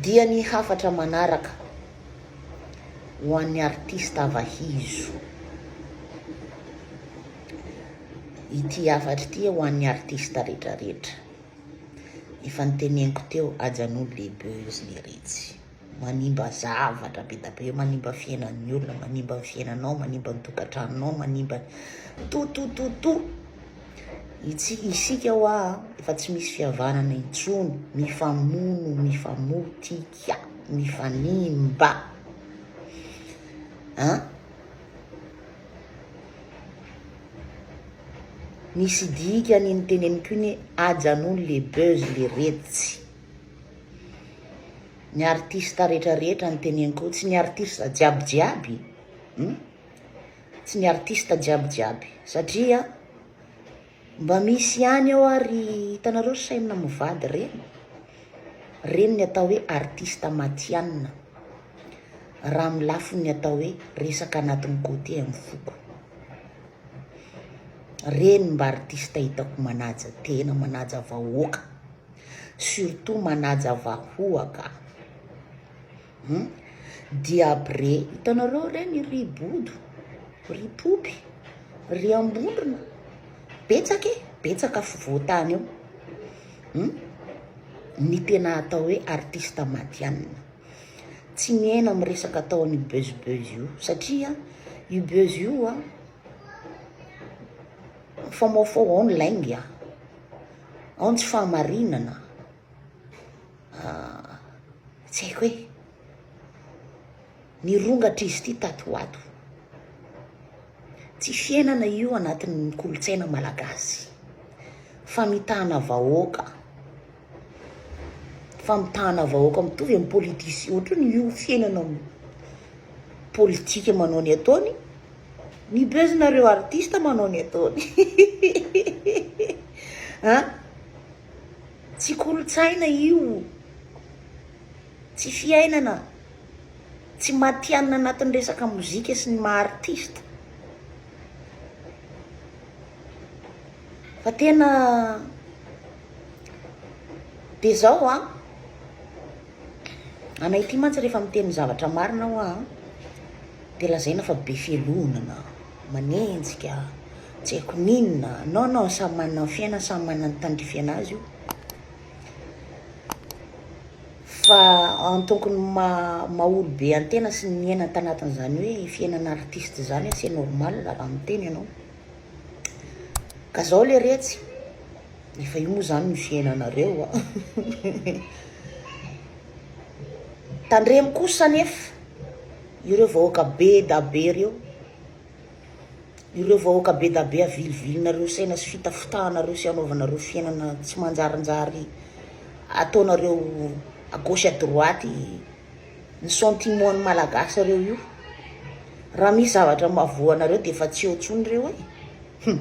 Dia ny hafatra manaraka ho an'ny artista Avahizo. Ity hafatra ity ho an'ny artista retraretra. Efa noteneniko teo, ajanony le buzz leretsy. Manimba zavatra be da be, manimba fiainan'ny olona, manimba ny fiainanao, manimba ny tokantranonao, manimba tout tout tout tout. Itsy isika hoa efa tsy misy fihavanana intsony, mifamono, mifamotika, mifanimba. An? Misy dikany iny teneniko iny hoe ajanony le buzz le retsy. Ny artiste rehetra rehetra ny teneniko tsy ny artiste jiaby jiaby hum tsy ny artiste jiaby jiaby satria mba misy ihany ao ary hitanareo chaine mivady reny reny ny atao hoe artiste matihanina raha amin'ny lafiny ny atao hoe resaka anatin'ny côté amin'ny foko reny mba artiste hitako manaja tena manaja vahoaka surtout manaja vahoaka hum dia après hitanareo reny ry bodo ry popy ry ambondrona betsaka e betsaka afovoantany eo hum ny tena atao hoe artiste matihanina tsy miaina amin'ny resaka ataon'ny buzz buzz io satria io buzz io a mifamoafao ao ny lainga Ao ny tsy fahamarinana, tsy haiko e, nirongatra izy ity tato ho ato. Tsy fiainana io anatin'ny kolontsaina malagasy. Famitahana vahoaka, famitahana vahoaka mitovy amin'ny politicien, ohatran'ny io fiainana politika manao ny ataony. Ny buzz nareo artiste manao ny ataony an! Tsy kolontsaina io, tsy fiainana, tsy matihanina anatin'ny resaka mozika sy ny maha artiste fa tena de zao an! Anay ity mantsy rehefa miteny zavatra marina hoa an, dia lazaina fa be fialonana, manenjika, tsy haiko n'inona. Non non, samy manana ny fiainany, samy manana ny tandrify anazy io. Fa en tant que ny maha maha olobe an-tena sy ny niaina tanatin'izany hoe fiainana artiste izany c'est normal raha miteny ianao. Ka zao leretsy. Efa io moa zany ny fiainanareo a. Tandremo kosa anefa ireo vahoaka be da be ireo. Ireo vahoaka be da be avilivilinareo saina sy fitafitahanareo sy anaovanareo fiainana tsy manjarinjary ataonareo à gauche à droite ny sentiment ny malagasy ireo io. Raha misy zavatra mahavoa anareo dia efa tsy eo intsony ireo e. Hum.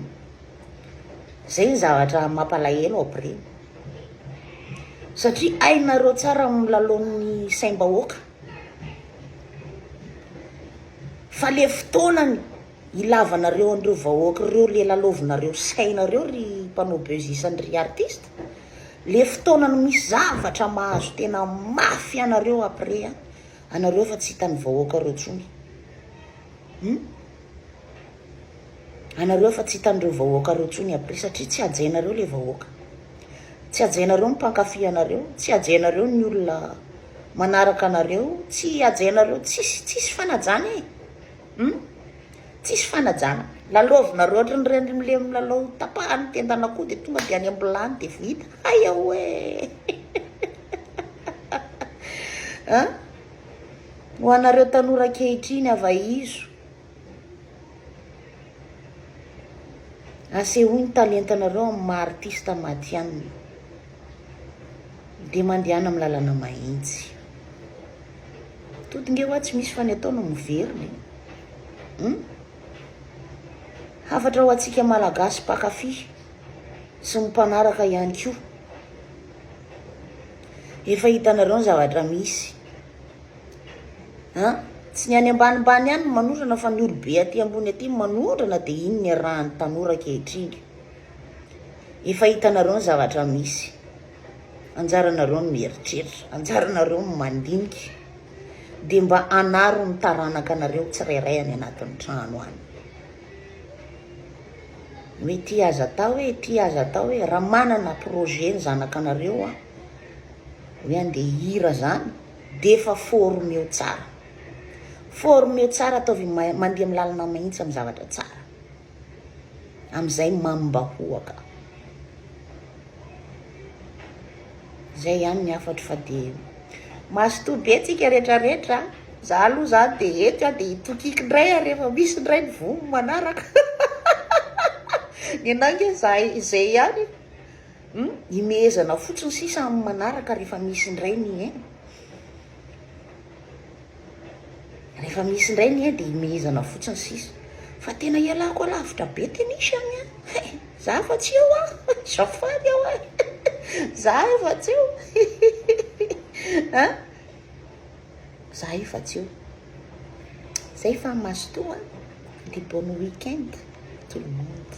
Zay ny zavatra mampalahelo après. Satria hainareo tsara ny milalaon'ny saim-bahoaka. Fa le fotoanany ilavanareo an'ireo vahoaka ireo le lalaovinareo sainareo ry mpanao buzz isany ry artiste. Le fotoanany misy zavatra mahazo tena mafy anareo après anareo fa tsy hitan'ny vahoaka reo tsony. Hum. Anareo efa tsy hitan'ireo vahoaka reo tsony après satria tsy hajainareo le vahoaka. Tsy hajainareo ny mpankafy anareo, tsy hajainareo ny olona manaraka anareo, tsy hajainareo, tsisy tsisy fanajana e. Hum? Tsisy fanajana. Lalaovinareo ohatran'ireny le milalao tapahany tendan'akoho dia tonga dia any am-bilany dia vita. Hay ahoe. Hein? Ho anareo tanora ankehitriny avaizo. Asehoy ny talentanareo amin'ny maha artiste matihanina. Dia mandehana amin'ny lalana mahitsy. Tody nge hoa tsy misy fa ny atao no miverina e. Hum? Hafatra ho antsika Malagasy mpankafy sy ny mpanaraka ihany koa. Efa hitanareo ny zavatra misy. An! Tsy ny any ambanimbany ihany no manondrana fa ny olobe aty ambony aty no manondrana dia iny ny iarahan'ny tanora ankehitriny. Efa hitanareo ny zavatra misy. Anjaranareo ny mieritreritra, anjaranareo ny mandinika, dia mba anaro ny taranaka anareo tsirairay any anatin'ny trano any. Hoe ity aza atao e, ity aza atao e, raha manana projet ny zanakanareo an, hoe andeha hihira zany, dia efa formeo tsara. Formeo tsara, ataovy mandeha amin'ny lalana mahitsy amin'ny zavatra tsara. Amin'izay mamim-bahoaka. Zay ihany ny hafatro fa dia mazotoa be tsika rehetra rehetra. Za aloha zany dia eto aho dia hitokiky indray aho rehefa misy indray ny vomy manaraka. Ny anah nge za izay ihany. Hum, imehezana fotsiny sisa amin'ny manaraka rehefa misy indray ny eh. Rehefa misy indray ny dia imehezana fotsiny sisa. Fa tena ialako alavitra be Tenisha ny an. Hay, za efa tsy eo an. Azafady aho e. Za efa tsy eo. An? Za efa tsy eo. Zay fa mazotoa an. Dia bon week-end tout le monde.